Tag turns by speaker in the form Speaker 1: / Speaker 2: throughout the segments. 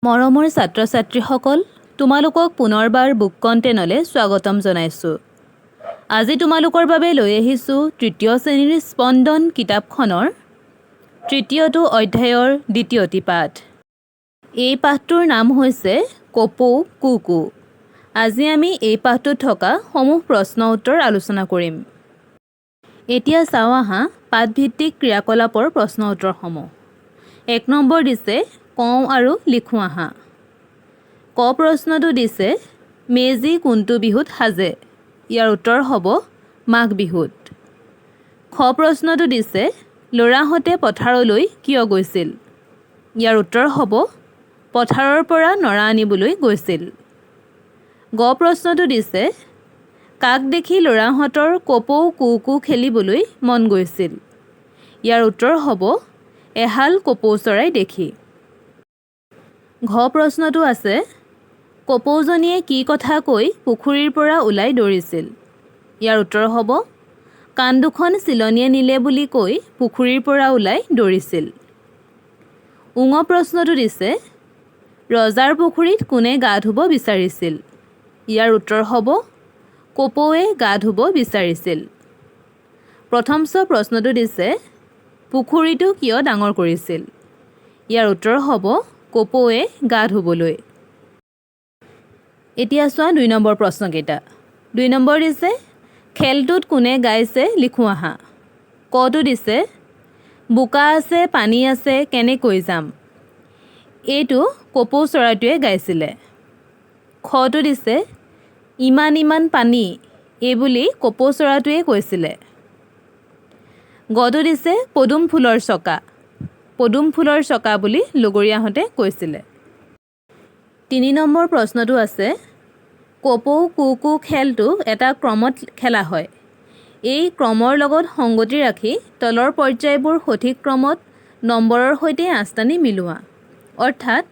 Speaker 1: মৰমৰ ছাত্ৰ-ছাত্ৰীসকল, তোমালোকক পুনৰবাৰ বুক কণ্টেণ্টলৈ স্বাগতম জনাইছোঁ। আজি তোমালোকৰ বাবে লৈ আহিছোঁ তৃতীয় শ্ৰেণীৰ স্পন্দন কিতাপখনৰ তৃতীয়টো অধ্যায়ৰ দ্বিতীয়টি পাঠ। এই পাঠটোৰ নাম হৈছে কপৌ কু কু। আজি আমি এই পাঠটোত থকা সমূহ প্ৰশ্ন উত্তৰ আলোচনা কৰিম। এতিয়া চাওঁ আহা পাঠভিত্তিক ক্ৰিয়াকলাপৰ প্ৰশ্ন উত্তৰসমূহ। 1 নম্বৰ দিছে, কওঁ আৰু লিখোঁ আহা। ক প্ৰশ্নটো দিছে, মেজি কোনটো বিহুত সাজে? ইয়াৰ উত্তৰ হ'ব মাঘ বিহুত। খ প্ৰশ্নটো দিছে, ল'ৰাহঁতে পথাৰলৈ কিয় গৈছিল? ইয়াৰ উত্তৰ হ'ব পথাৰৰ পৰা নৰা আনিবলৈ গৈছিল। গ প্ৰশ্নটো দিছে, কাক দেখি ল'ৰাহঁতৰ কপৌ কু কু খেলিবলৈ মন গৈছিল? ইয়াৰ উত্তৰ হ'ব এহাল কপৌ চৰাই দেখি। ঘ প্ৰশ্নটো আছে, কপৌজনীয়ে কি কথা কৈ পুখুৰীৰ পৰা ওলাই দৌৰিছিল? ইয়াৰ উত্তৰ হ'ব কাণ দুখন চিলনীয়ে নিলে বুলি কৈ পুখুৰীৰ পৰা ওলাই দৌৰিছিল। উঙ প্ৰশ্নটো দিছে, ৰজাৰ পুখুৰীত কোনে গা ধুব বিচাৰিছিল? ইয়াৰ উত্তৰ হ'ব কপৌৱে গা ধুব বিচাৰিছিল। প্ৰথম চ প্ৰশ্নটো দিছে, পুখুৰীটো কিয় ডাঙৰ কৰিছিল? ইয়াৰ উত্তৰ হ'ব কপৌৱে গা ধুবলৈ। এতিয়া চোৱা 2 নম্বৰ প্ৰশ্নকেইটা। 2 নম্বৰ দিছে, খেলটোত কোনে গাইছে লিখোঁ আহা। কটো দিছে, বোকা আছে পানী আছে কেনেকৈ যাম? এইটো কপৌ চৰাইটোৱে গাইছিলে। খটো দিছে, ইমান ইমান পানী, এইবুলি কপৌ চৰাইটোৱে কৈছিলে। গটো দিছে, পদুম ফুলৰ চকা, পদুম ফুলৰ চকা বুলি লগৰীয়াহঁতে কৈছিলে। 3 নম্বৰ প্ৰশ্নটো আছে, কপৌ কু কু খেলটো এটা ক্ৰমত খেলা হয়। এই ক্ৰমৰ লগত সংগতি ৰাখি তলৰ পৰ্যায়বোৰ সঠিক ক্ৰমত নম্বৰৰ সৈতে আঁচটানি মিলোৱা। অৰ্থাৎ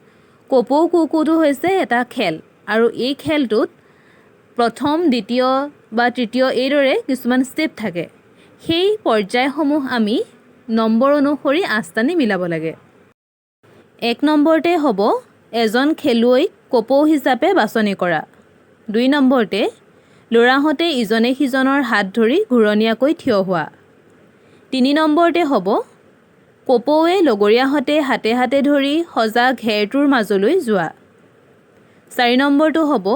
Speaker 1: কপৌ কু কুটো হৈছে এটা খেল আৰু এই খেলটোত প্ৰথম, দ্বিতীয় বা তৃতীয় এইদৰে কিছুমান ষ্টেপ থাকে। সেই পৰ্যায়সমূহ আমি নম্বৰ অনুসৰি আঁচটানি মিলাব লাগে। 1 নম্বৰতে হ'ব এজন খেলুৱৈক কপৌ হিচাপে বাছনি কৰা। 2 নম্বৰতে ল'ৰাহঁতে ইজনে সিজনৰ হাত ধৰি ঘূৰণীয়াকৈ থিয় হোৱা। 3 নম্বৰতে হ'ব কপৌৱে লগৰীয়াহঁতে হাতে হাতে ধৰি সজা ঘেৰটোৰ মাজলৈ যোৱা। 4 নম্বৰটো হ'ব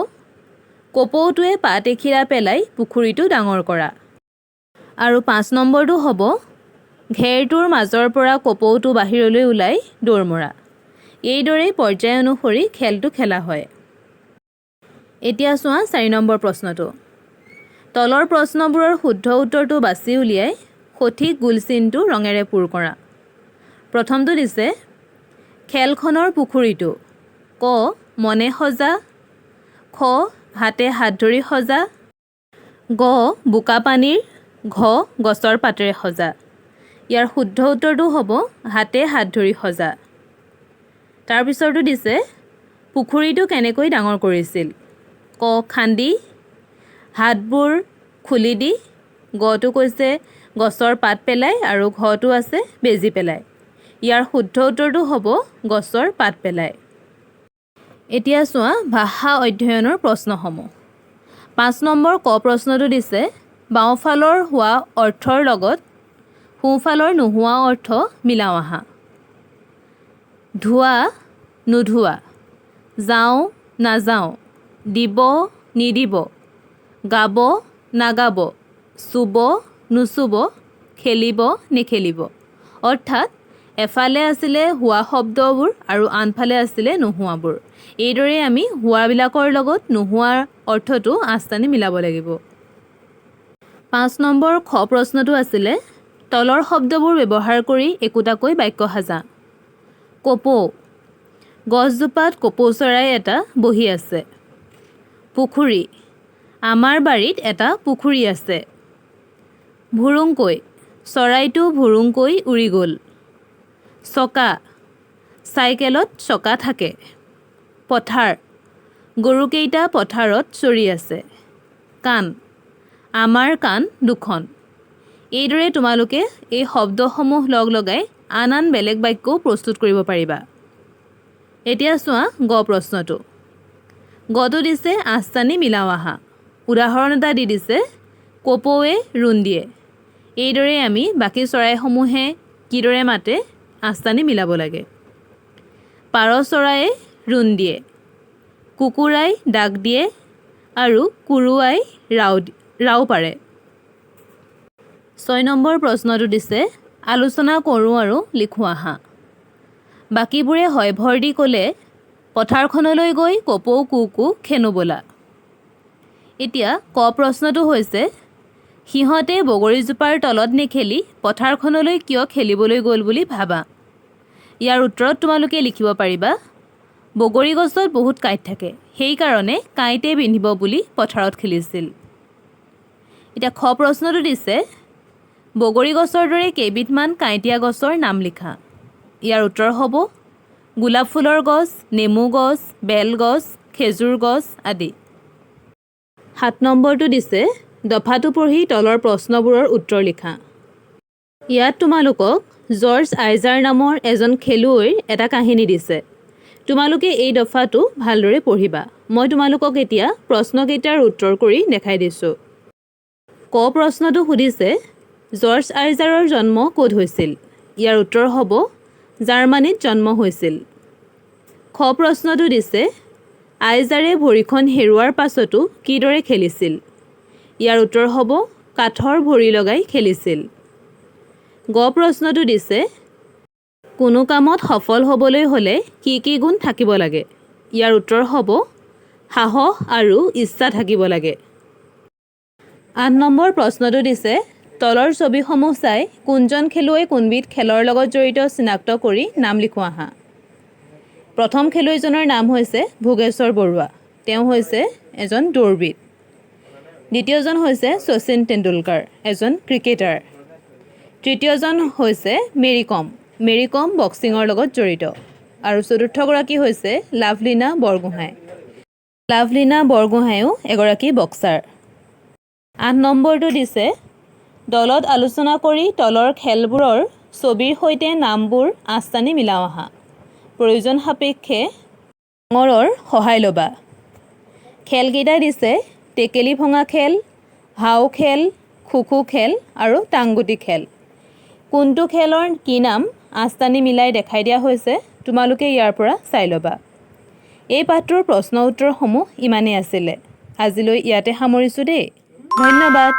Speaker 1: কপৌটোৱে পাত এখিলা পেলাই পুখুৰীটো ডাঙৰ কৰা। আৰু 5 নম্বৰটো হ'ব ঘেৰটোৰ মাজৰ পৰা কপৌটো বাহিৰলৈ ওলাই দৌৰ মৰা। এইদৰেই পৰ্যায় অনুসৰি খেলটো খেলা হয়। এতিয়া চোৱা 4 নম্বৰ প্ৰশ্নটো। তলৰ প্ৰশ্নবোৰৰ শুদ্ধ উত্তৰটো বাছি উলিয়াই সঠিক গোল চিনটো ৰঙেৰে পূৰ কৰা। প্ৰথমটো দিছে, খেলখনৰ পুখুৰীটো ক মনে সজা, খ হাতে হাত ধৰি সজা, গ বোকা পানীৰ, ঘ গছৰ পাতেৰে সজা। ইয়াৰ শুদ্ধ উত্তৰটো হ'ব হাতে হাত ধৰি সজা। তাৰপিছৰটো দিছে, পুখুৰীটো কেনেকৈ ডাঙৰ কৰিছিল? ক খান্দি, হাতবোৰ খুলি দি, গটো কৈছে গছৰ পাত পেলাই আৰু ঘটো আছে বেজী পেলাই। ইয়াৰ শুদ্ধ উত্তৰটো হ'ব গছৰ পাত পেলাই। এতিয়া চোৱা ভাষা অধ্যয়নৰ প্ৰশ্নসমূহ। 5 নম্বৰ ক প্ৰশ্নটো দিছে, বাওঁফালৰ হোৱা অৰ্থৰ লগত সোঁফালৰ নোহোৱা অৰ্থ মিলাওঁ আহা। ধোৱা, নোধোৱা, যাওঁ, নাযাওঁ, দিব, নিদিব, গাব, নাগাব, চুব, নুচুব, খেলিব, নেখেলিব। অৰ্থাৎ এফালে আছিলে হোৱা শব্দবোৰ আৰু আনফালে আছিলে নোহোৱাবোৰ। এইদৰেই আমি হোৱাবিলাকৰ লগত নোহোৱাৰ অৰ্থটো আঁচটানি মিলাব লাগিব। 5 নম্বৰ খ প্ৰশ্নটো আছিলে, তলৰ শব্দবোৰ ব্যৱহাৰ কৰি একোটাকৈ বাক্য সাজা। কপৌ, গছজোপাত কপৌ চৰাই এটা বহি আছে। পুখুৰী, আমাৰ বাৰীত এটা পুখুৰী আছে। ভুৰুংকৈ, চৰাইটো ভুৰুংকৈ উৰি গ'ল। চকা, চাইকেলত চকা থাকে। পথাৰ, গৰুকেইটা পথাৰত চৰি আছে। কাণ, আমাৰ কাণ দুখন। এইদৰে তোমালোকে এই শব্দসমূহ লগ লগাই আন আন বেলেগ বাক্যও প্ৰস্তুত কৰিব পাৰিবা। এতিয়া চোৱা গ প্ৰশ্নটো। গটো দিছে আঁচটানি মিলাওঁ আহা। উদাহৰণ এটা দি দিছে, কপৌৱে ৰুণ দিয়ে। এইদৰে আমি বাকী চৰাইসমূহে কিদৰে মাতে আঁচটানি মিলাব লাগে। পাৰ চৰায়ে ৰুণ দিয়ে, কুকুৰাই ডাক দিয়ে আৰু কুৰুৱাই ৰাও পাৰে। 6 নম্বৰ প্ৰশ্নটো দিছে আলোচনা কৰোঁ আৰু লিখোঁ আহা। বাকীবোৰে হয়ভৰ দি ক'লে পথাৰখনলৈ গৈ কপৌ কু কু খেনো ব'লা। এতিয়া ক প্ৰশ্নটো হৈছে সিহঁতে বগৰীজোপাৰ তলত নেখেলি পথাৰখনলৈ কিয় খেলিবলৈ গ'ল বুলি ভাবা। ইয়াৰ উত্তৰত তোমালোকে লিখিব পাৰিবা বগৰী গছত বহুত কাঁইট থাকে, সেইকাৰণে কাঁইটে বিন্ধিব বুলি পথাৰত খেলিছিল। এতিয়া খ প্ৰশ্নটো দিছে বগৰী গছৰ দৰে কেইবিধমান কাঁইটীয়া গছৰ নাম লিখা। ইয়াৰ উত্তৰ হ'ব গোলাপ ফুলৰ গছ, নেমু গছ, বেল গছ, খেজুৰ গছ আদি। 7 নম্বৰটো দিছে দফাটো পঢ়ি তলৰ প্ৰশ্নবোৰৰ উত্তৰ লিখা। ইয়াত তোমালোকক জৰ্জ আইজাৰ নামৰ এজন খেলুৱৈৰ এটা কাহিনী দিছে। তোমালোকে এই দফাটো ভালদৰে পঢ়িবা। মই তোমালোকক এতিয়া প্ৰশ্নকেইটাৰ উত্তৰ কৰি দেখাই দিছোঁ। ক প্ৰশ্নটো সুধিছে জৰ্জ আইজাৰৰ জন্ম ক'ত হৈছিল? ইয়াৰ উত্তৰ হ'ব জাৰ্মানীত জন্ম হৈছিল। খ প্ৰশ্নটো দিছে আইজাৰে ভৰিখন হেৰুৱাৰ পাছতো কিদৰে খেলিছিল? ইয়াৰ উত্তৰ হ'ব কাঠৰ ভৰি লগাই খেলিছিল। গ প্ৰশ্নটো দিছে কোনো কামত সফল হ'বলৈ হ'লে কি কি গুণ থাকিব লাগে? ইয়াৰ উত্তৰ হ'ব সাহস আৰু ইচ্ছা থাকিব লাগে। 8 নম্বৰ প্ৰশ্নটো দিছে তলৰ ছবিসমূহ চাই কোনজন খেলুৱৈ কোনবিধ খেলৰ লগত জড়িত চিনাক্ত কৰি নাম লিখোঁ আহা। প্ৰথম খেলুৱৈজনৰ নাম হৈছে ভোগেশ্বৰ বৰুৱা, তেওঁ হৈছে এজন দৌৰবিদ। দ্বিতীয়জন হৈছে শচীন তেণ্ডুলকাৰ, এজন ক্ৰিকেটাৰ। তৃতীয়জন হৈছে মেৰী কম, মেৰী কম বক্সিঙৰ লগত জড়িত। আৰু চতুৰ্থগৰাকী হৈছে লাভলীনা বৰগোহাঁই, লাভলীনা বৰগোহাঁইও এগৰাকী বক্সাৰ। 8 নম্বৰটো দিছে দলত আলোচনা কৰি তলৰ খেলবোৰৰ ছবিৰ সৈতে নামবোৰ আঁচটানি মিলাওঁ আহা। প্ৰয়োজন সাপেক্ষে ডাঙৰৰ সহায় ল'বা। খেলকেইটা দিছে টেকেলি ভঙা খেল, হাও খেল, খো খো খেল আৰু টাংগুটি খেল। কোনটো খেলৰ কি নাম আঁচটানি মিলাই দেখাই দিয়া হৈছে, তোমালোকে ইয়াৰ পৰা চাই ল'বা। এই পাঠটোৰ প্ৰশ্ন উত্তৰসমূহ ইমানেই আছিলে। আজিলৈ ইয়াতে সামৰিছোঁ দেই, ধন্যবাদ।